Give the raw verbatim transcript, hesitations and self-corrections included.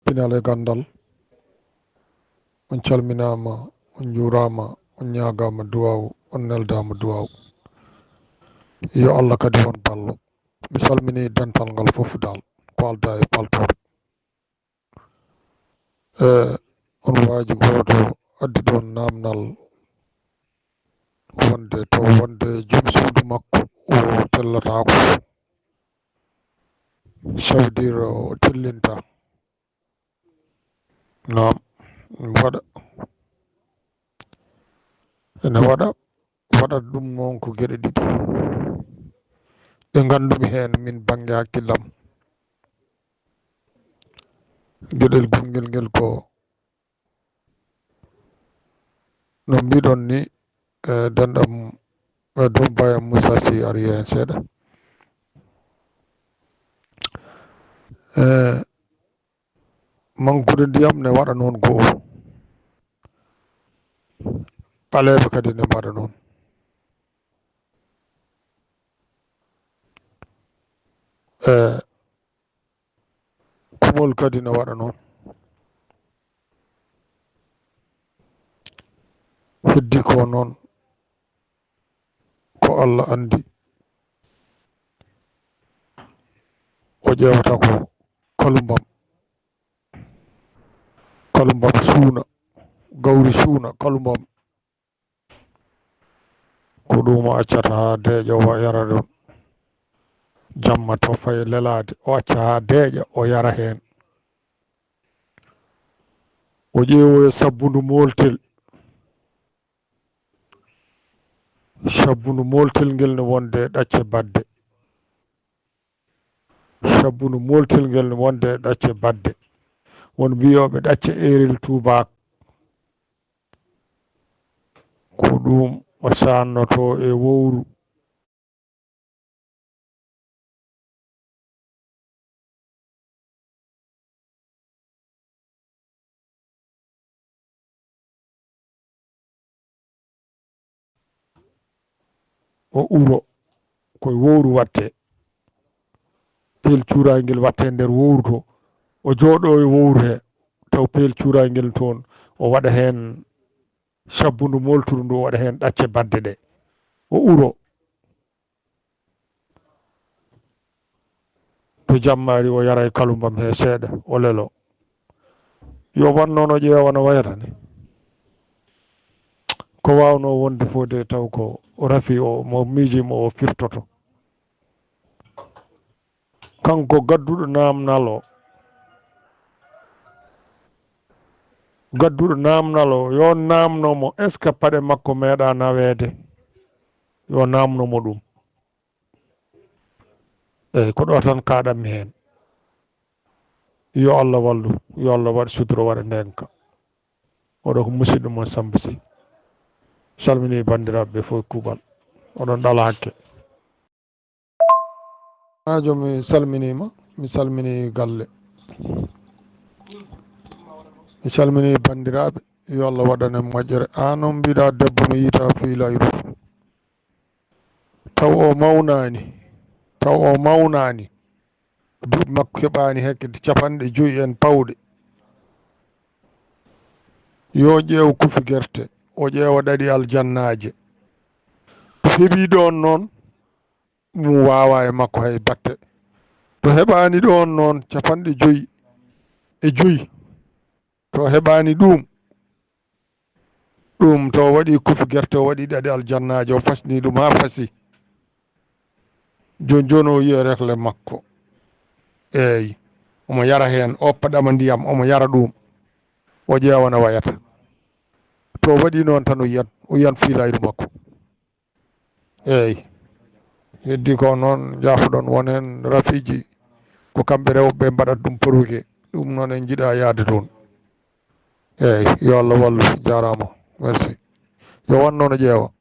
pinal e ganndal. On calminaama, on njuuraama, on ñaagaama duwaawu, on neldaama duwaawu. Yo Allah kadi won ballo. Mi salminii dental ngal fof dal, ko aldaa e paltoor. E on waaji gooto addi ɗon naamnal wonde to wonde jom suudu makko o tellataako. Ça veut dire o tellinta. Naam, waɗa. Ene waɗa, waɗat ɗum noon ko geɗe ɗiɗi. Ɗe nganndumi heen min bannge hakkillam. Geɗel gongel ngel ko no mbiɗon ni, e, denɗam, e, doom baayam Moussa Sy ari heen seeɗa. E, mankude ndiyam ne waɗa noon go'o. Ɓaleeɓe kadi ne mbaɗa noon. E, kumol kadi ne waɗa noon. Heddi ko noon, ko Allah anndi. O ƴeewata ko kalumbam. Kalumbam suuna, gawri suuna, kalumbam. Ko ɗum o accata haa deeƴa o yara ɗum. Jamma to fay lelaade, o acca haa deeƴa o yara heen. O ƴeewoya sabbundu mooltel. Sabbundu mooltel ngel no wonde e ɗacce baɗde. Sabbundu mooltel ngel no wonde e ɗacce baɗde. Won mbiyooɓe ɗacce eerel tuubaak. Ko ɗum o saannotoo e wowru. O uro, ko e wowru watte. Peel cuuraay ngel watte nder wowru to. O jooɗoo e wowru he, taw peel cuuraay ngel toon, o waɗa heen sabbundu moolturu ndu, o waɗa heen ɗacce baɗde ɗe. O uro. To jammaari o yaray kalumbam he seeɗa, o lelo. Yo wanno no ƴeewa no wayata ni. Ko waawnoo wonde fof de taw ko rafi o, mo miiji mo o firtoto. Kanko gadduɗo naamnal o, gadduɗo naamnal o, yo naamno mo, est-ce que paɗe makko meeɗa naweede? Yo naamno mo ɗum. Eyi, ko ɗo tan kaaɗammi heen. Yo Allah wallu, yo Allah waɗ sutura, waɗa ndeenka. Oɗo ko musidɗo mon Samba Sy. Salmini banndiraaɓe ɓe fof e kuuɓal. Oɗon ɗala hakke. Rajo, mi salminiima, mi salmini galle. Mi salmini banndiraaɓe, yo Allah waɗan en moƴƴere. Aan on mbiɗa debbo no yiita fii layru. Taw o mawnaani, taw o mawnaani. Duuɓi makko keɓaani hekke capanɗe joyi en pawɗe. Yo ƴeew kufi gerte, o ƴeewa ɗaɗi aljannaaje. To heɓii ɗoon noon, ɗum waawaa e makko hay batte. To heɓaani ɗoon noon capanɗe joyi e joyi, to heɓaani ɗum, ɗum to o waɗi kufi gerte, o waɗi ɗaɗi aljannaaje, o fasni ɗum haa fasi. Jooni jooni o yiya rekle makko. Eey, omo yara heen, o oppa ɗama ndiyam, omo yara ɗum. O ƴeewa no wayata. To o waɗi noon tan o yiyat, o yiyat fiilayru makko. Eey. Heddi ko noon, njaafoɗon won heen rafiiji, ko kamɓe rewɓe ɓe mbaɗata ɗum poruke. Ɗum noon en njiɗaa yaade toon. Eey, yo Allah wallu, jaaraama. Merci. Yo wanno no ƴeewa.